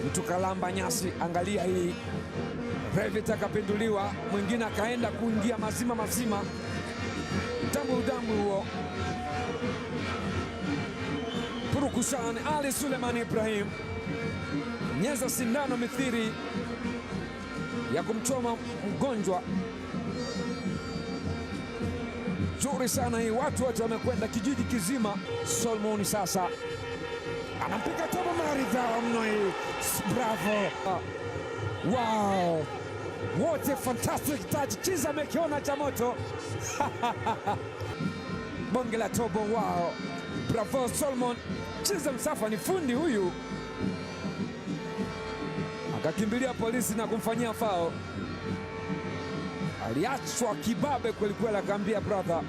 Mtu kalamba nyasi, angalia hii. Revit akapinduliwa, mwingine akaenda kuingia mazima mazima, udambu udambu huo. Purukushan Ali Suleiman Ibrahim nyeza sindano mithiri ya kumchoma mgonjwa. Nzuri sana hii, watu wote wamekwenda, kijiji kizima. Solomon sasa anampiga tobo maridhawa mno hii, bravo! Wow, what a fantastic touch! Chiza amekiona cha moto bonge la tobo. Wow, bravo Solomon Chiza Msafa ni fundi huyu, akakimbilia polisi na kumfanyia fao. Aliachwa kibabe kwelikweli, akaambia brother.